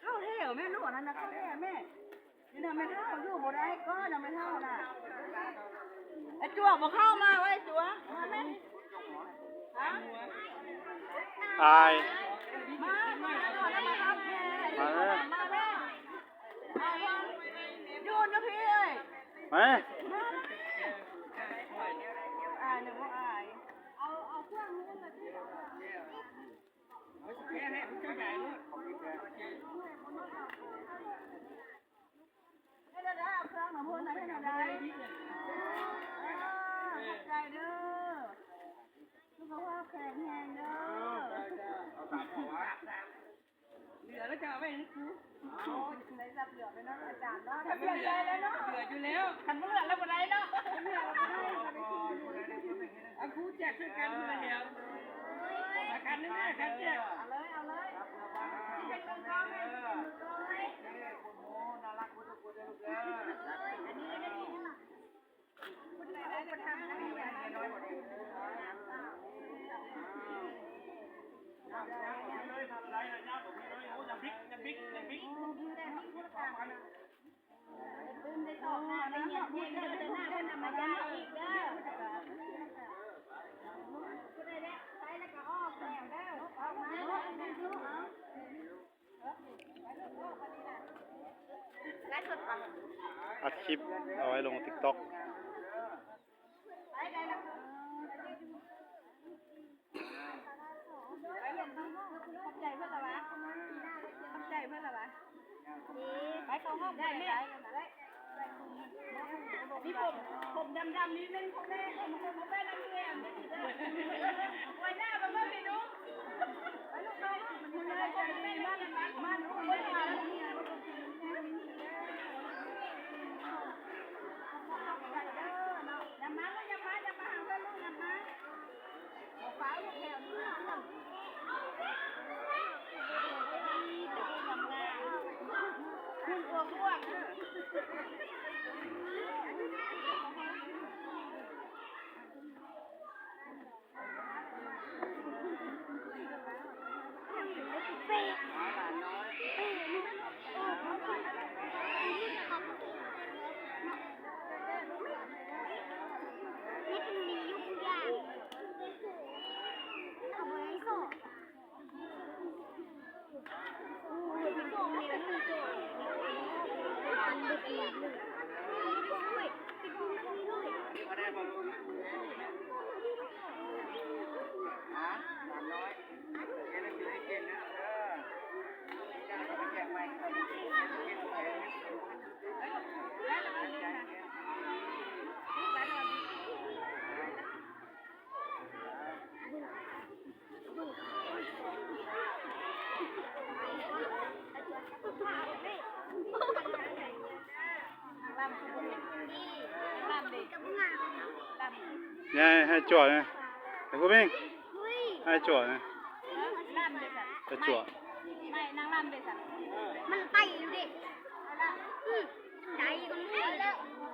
ເຂົ້າແຖວແມ່ລູກ ອັນນັ້ນນະ ເຂົ້າແຖວແມ່. ນີ້ນະແມ່ເຖົ້າ ຢູ່ບໍ່ໄດ້ ກໍນະແມ່ເຖົ້ານະ. ໄອ້ຈົວກບໍ່ເຂົ້າມາ ໄອ້ຈົວກ ມາແມ່. ຮະ? ອາຍ ມາ ມາ ມາ ມາແມ່ ມາແມ່. ອາຍ ຢູ່ ຢູ່ພີ້ເອີຍ ມາ ມາ ອາຍ ນຶກວ່າອາຍ ເອົາ ເອົາເຄື່ອງນີ້ລະຕິ. ເອົາສະແກນໃຫ້ຜູ້ເຈົ້າໃຫຍ່ໂລດ. ໃຫ້ດາດາເອົາເຄື່ອງມາພຸ້ນນະ ໃຫ້ດາດາ. ຂອບໃຈເດີ ສຸຂະພາບແຂງແຮງເດີ. ເຫຼືອແລ້ວຈະເອົາໄວ້ໃຫ້ກູ. ໄດ້ຈັບເຫຼືອໄປເນາະອາຈານເນາະ. ເຫຼືອຢູ່ແລ້ວ ຄັນບໍ່ເຫຼືອແລ້ວບໍ່ໄດ້ເນາະ. ເອົາຄູແຈກໃສ່ກັນພຸ້ນແລ້ວ ລະກັນແນ່ໆ ຄັນແຈກ. ເອົາເລີຍ ເອົາເລີຍ ຊິເຮັດເບິ່ງກ່ອນ. ອັນນີ້ ອັນນີ້ ອັດຄລິບເອົາໄວ້ລົງຕິກຕັອກ. ຂອບໃຈເພິ່ນລະຫວາ? ຂອບໃຈເພິ່ນລະຫວາ? ໄປເຂົ້າຫ້ອງໄດ້ແມ່. ມີຜົມ ຜົມດຳໆ ນີ້ແມ່ນຂອງແມ່ ຂອງ ຂອງແມ່ນຳເພື່ອນ. ໄວ້ໜ້າມາເບິ່ງໃຫ້ດູ. ຍາຍໃຫ້ຈວດນະ ໄອ້ຜູ້ມິງ ໃຫ້ຈວດນະ ໃຫ້ຈວດ. ມັນໄປຢູ່ເດ ອື ໄດ້ກໍມີ.